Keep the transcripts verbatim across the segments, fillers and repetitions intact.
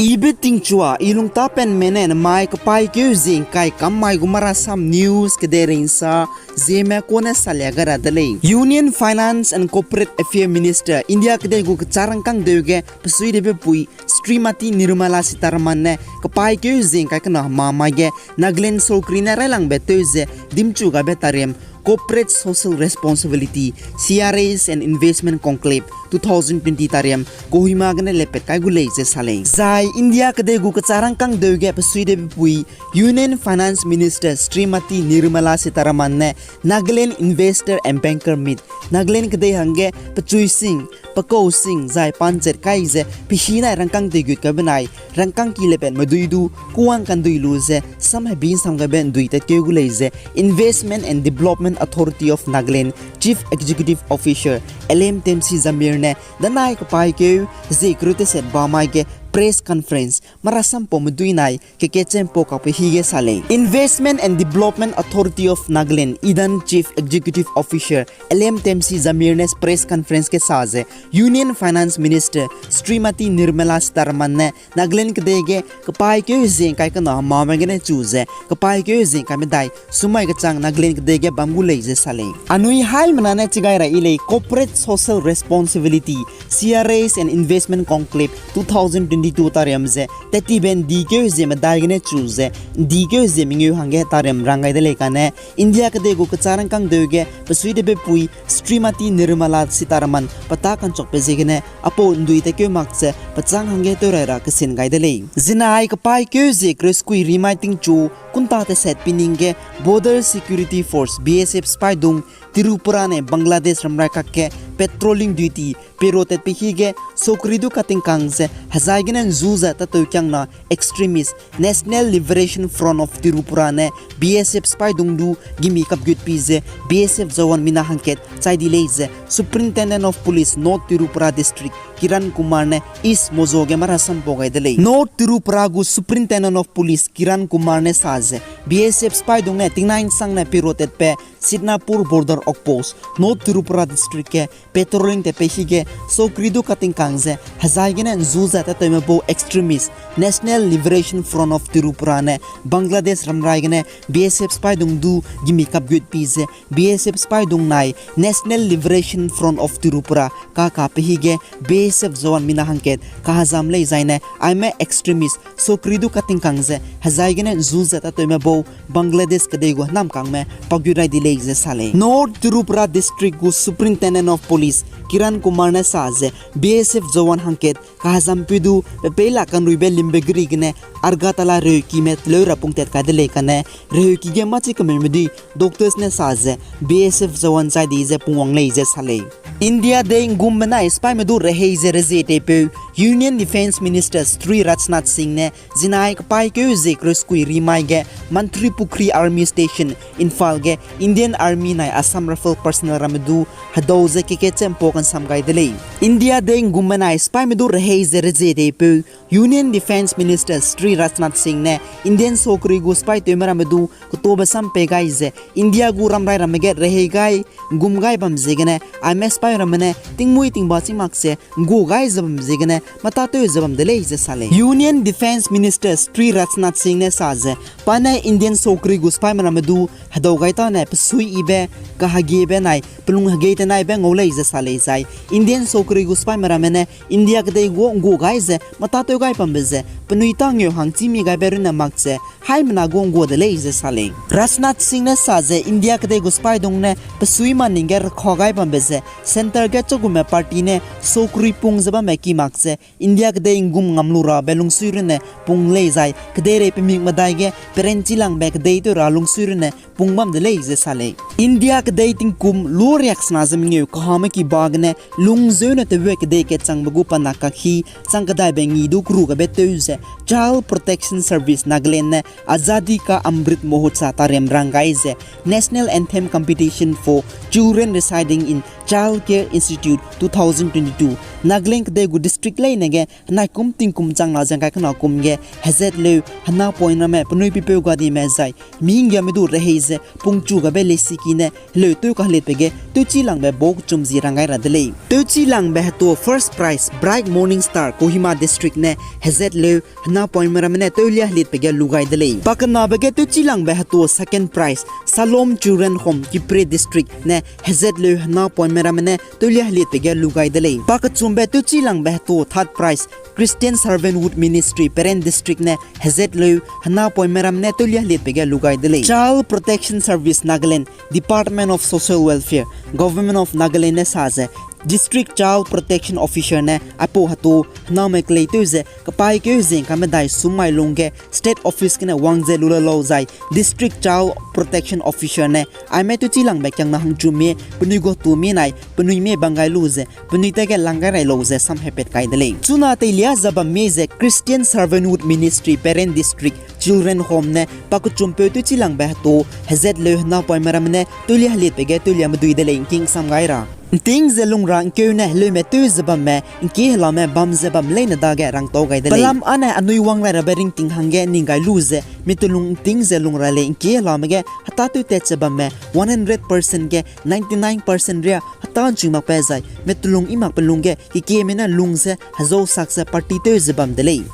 Ibe tingchua, i lungtapenme ne namai kepaîkeu zie ngkai kam mai gu marasam news kedeirei nsa, zieme kune salia gai ra de lei. Union Finance and Corporate Affairs Minister, India kedei gu kecharangkang deu ge pesuidebepui Shrimati Nirmala Sitharaman ne kepaîkeu zie ngkai kena hemamai ge Nagaland sokri ne railangbe tew ze dimchu gabe tariam Corporate Social Responsibility, C R S and Investment Conclave two thousand twenty tariam Kohima gene lepat kai gu lei ze sa lei. Zai India kedei gu kecharangkang deu ge pesuidebepui Union Finance Minister Shrimati Nirmala Sitharaman ne Nagaland Investor and Banker Meet, Nagaland kedei hangge pechui sing, pekau sing zai panchat kai ze pehi nai rangkâng teigut kai benai rangkâng ki lepat medui du kuwang kandui lu ze samhebi nsam gaibe ndui tatkeu gu lei ze Investment and Development Authority of Nagaland Chief Executive Officer L M Temsi Jamir ne danai kepaîkeu zie kereu teset bamai ge press conference marasampau medui nai kekechempau kakpe hige sa lei. Investment and Development Authority of Nagaland, IDAN Chief Executive Officer L M Temsi Jamir ne press conference ge sa ze, Union Finance Minister Shrimati Nirmala Sitharaman ne Nagaland kedei ge kepaîkeu zie ngkai kena hemame gene chu ze kepaîkeu zie ngkai medai sumai kechang Nagaland kedei ge bam gu lei ze sa lei. Anui haimena ne chigai ra i lei Corporate Social Responsibility, C R S and Investment Conclave two thousand twenty-two tariam ze tettibe ndikeu zie medai gene chu ze ndikeu zie mengeu hangge tariam rang gai de lei kane India kedei gu kecharangkang deu ge pesuidebepui Shrimati Nirmala Sitharaman peta kanchokbe ziegene apau ndui tatkeu mak ze pechâng hangge tewrai ra kesin gai de lei. Zinai kepaîkeu zie kereu sekui rimai tingchu kunta teset pining ge Border Security Force, B S F sipaidung Tripura ne Bangladesh ramrai kakge patrolling duty perotatpe hige sokri du katingkang ze hezai gene nzu ze tatewkiangna extremist National Liberation Front of Tripura ne B S F sipaidung du gimi kapgutpi ze B S F jawan mina hangkat chai di lei ze Superintendent of Police North Tripura District Kiran Kumar ne East Mojo ge marasampau gai de lei. North Tripura gu Superintendent of Police Kiran Kumar ne sa ze B S F sipaidung ne tingnai nsangne perotatpe Sitnapur Border Outpost, North Tripura District ge patrolling tatpe hige sokri du katingkang ze hezai gene nzu ze tatewme bau extremist National Liberation Front of Tripura ne Bangladesh ramrai gene B S F sipaidung du gimi kapgutpi ze B S F sipaidung nai National Liberation Front of Tripura kakape hige B S F jawan mina hangkat kahezam lei zaine aime extremist sokri du katingkang ze hezai gene nzu ze tatewme bau Bangladesh kedei gu namkangme pagut rai di lei ze sa lei. North Tripura District gu Superintendent of Police Kiran Kumar ne sa ze B S F jawan hangkat kahezampeu du pe peila kanruibe limbe geri gene Agartala reheukime teleu ra pungtat kai de lei kane reheuki ge machi kemeume dui doctors ne sa ze B S F jawan chai di ze pungwang lei ze sa lei. India dei nggumme nai sipaime du rehei ze rezie teipeu Union Defence Minister Shri Rajnath Singh ne zinai kepaîkeu zie kereu sekui rimai ge Mantripukhri Army Station, Imphal ge Indian Army nai Assam Rifle personnel ramme du hedau ze kekechempau kansam gai de lei. India dei nggumme nai sipaime du rehei ze rezie teipeu Union Defence Minister Shri Rajnath Singh ne Indian sokri gu sipaitewme ramme du ketobe sam pei gai ze India gu ramrai ramme ge rehei gai, ngum gai bam ziegene aime sipai ramme ne tingmuî tingba chî mak ze nggu gai ze bam ziegene mâtâtew ze bam de lei ze sa lei. Union Defence Minister Shri Rajnath Singh ne sa ze, pa ne Indian sokri gu sipaime ramme du hedau gai tâne pesuiyibe, kahegiebe nai pelung hegei tenaibe ngau lei ze sa lei zai Indian sokri gu sipaime ramme ne India kedei gu nggu gai ze mâtâtew gai bambe ze penui tâ ngeu hang chî mi gaibe runne mak ze haimena gu nggu de lei ze sa lei. Rajnath Singh ne sa ze India kedei gu sipaidung ne pesui maning ge rekha gai bambe ze centre ge chagume party ne sokri pung ze bamme ki mak ze India kedei ngum ngam lu rabe lungsui runne pung lei zai kedeirei pemik medai ge perenchilangbe kedeitew ra lungsui runne pung bam de lei ze sa lei. India kedei tingkum lu riaksena ze mengeu kahame ki ba gene lungzeune tewbe kedei kechangbe gu pa na kakhi chang kedaibe ngi du keru gabe tew ze Child Protection Service Nagaland ne Azadi Ka Amrit Mahotsav tariam rang gai ze National Anthem Competition for Children Residing in Child Care Institute two thousand twenty-two, Nagaland kedei gu district leine ge henaikum tingkum chang na ze ngkai kena kum ge hezat leu hena point ramme penui pipeu gadime zai mihinggiame du rehei ze pungchu gabe leisiki ne heleu tew kaheletbe ge tewchilangbe bau kechum zi rang gai ra de lei. Tewchilangbe hetu first prize Bright Morning Star Kohima District ne hezat leu hena poime ramme ne tewlia heliatbe ge lu gai de lei. Pakenabe ge tewchilangbe hetu second prize Shalom Children Home Kiphire District ne hezat leu hena poime ramme ne tewlia heliatbe ge lu gai de lei. Pakechumbe tewchilangbe hetu third prize Christian Servanthood Ministry Peren District ne hezat leu hena poime ramme ne tewlia heliatbe ge lu gai de lei. Child Protection Service Nagaland, Department of Social Welfare, Government of Nagaland ne sa ze, District Child Protection Officer ne aipau hetu hename keleitew ze kapaîkeu zing ka medai sum mai lungge State Office gene wang ze lu le lau zai District Child Protection Officer ne aime tewchilangbe kiangna hangchu mie penui gu tu mie nai penui mie bang gai lu ze penui ta ge lang gai rai lau ze samhepat kai de lei. Chuna teilia ze bam mie ze Christian Servanthood Ministry Peren District Children Home ne pakechumpeu tewchilangbe hetu hezat leu hena poime ramme ne tewlia heliatbe ge tewlia medui de lei ngking sam gai ra. Nting ze lung ra ngkeu ne heleume tew ze bamme ngkie helame bam ze bam leine dage rangtau gai de lei. Pelam âne anui wang rai rabe ringting hangge ning gai lu ze mi telung nting ze lung ra lei ngkie helame ge heta tewtat ze bamme one hundred percent ge ninety-nine percent ria heta nchung makbe zai mi telung i makbe lungge kekieme ne lung ze hezau sak ze party tew ze bam de lei.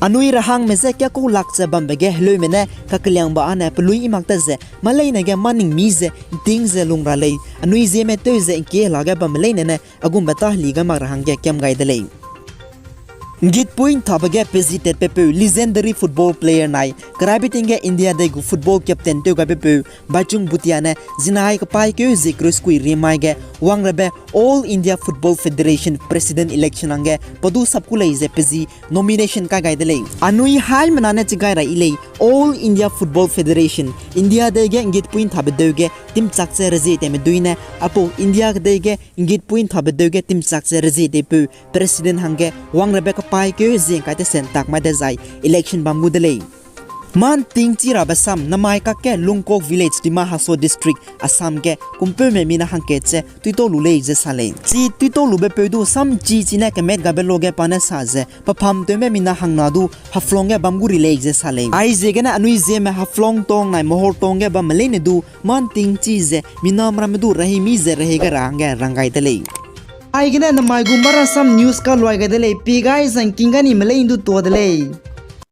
Anui rahangme je kiakau lak ze bambe ge heleume ne kakeliangbe âne pelui i mak ta ze mâ leine ge mâ ning mi ze nting ze lung ra lei. Anui zieme tew ze ngkie hela ge bamme leine ne a gumbe tâ heli gai mak ra hangge kiam gai de lei. Nggitpui nthabe ge pezi tatpepeu legendary football player nai keraibe ting ge India dei gu football captain tew gaibepeu Baichung Bhutia ne zinai kapaîkeu zie kereuskui rimai ge wang rabe All India Football Federation President election hangge pe du sap ku lei ze pezi nomination kai gai de lei. Anui haimena ne chi gai ra i lei, All India Football Federation, India dei ge nggitpui nthabe deu ge timchak ze rezie teime dui ne, aipau India kedei ge nggitpui nthabe deu ge timchak ze rezie teipeu President hangge wang rabe kapaîkeu zie ngkai tese ntak mai dezai election bam gu de lei. Mâ nting chi rabe sam namai kakge Lungkok Village, Dima Hasao District, Assam ge kumpeume mina hangkat ze tuitau lu lei ze sa lei. Chi tuitau lubepeu du sam chi chi ne kemet gabe loge pa ne sa ze, pe phamtewme mina hangna du Haflong ge bam gu ri lei ze sa lei. Aiziegene anui zieme Haflong tong nai Mohor tong ge bamme leine du mâ nting chi ze minam ramme du reheimi ze rehei gai ra hangge rang gai de lei. Aigene namai gu Marasam News kaluai gai de lei, pie gai zangking ga nime leine du tuâ de lei.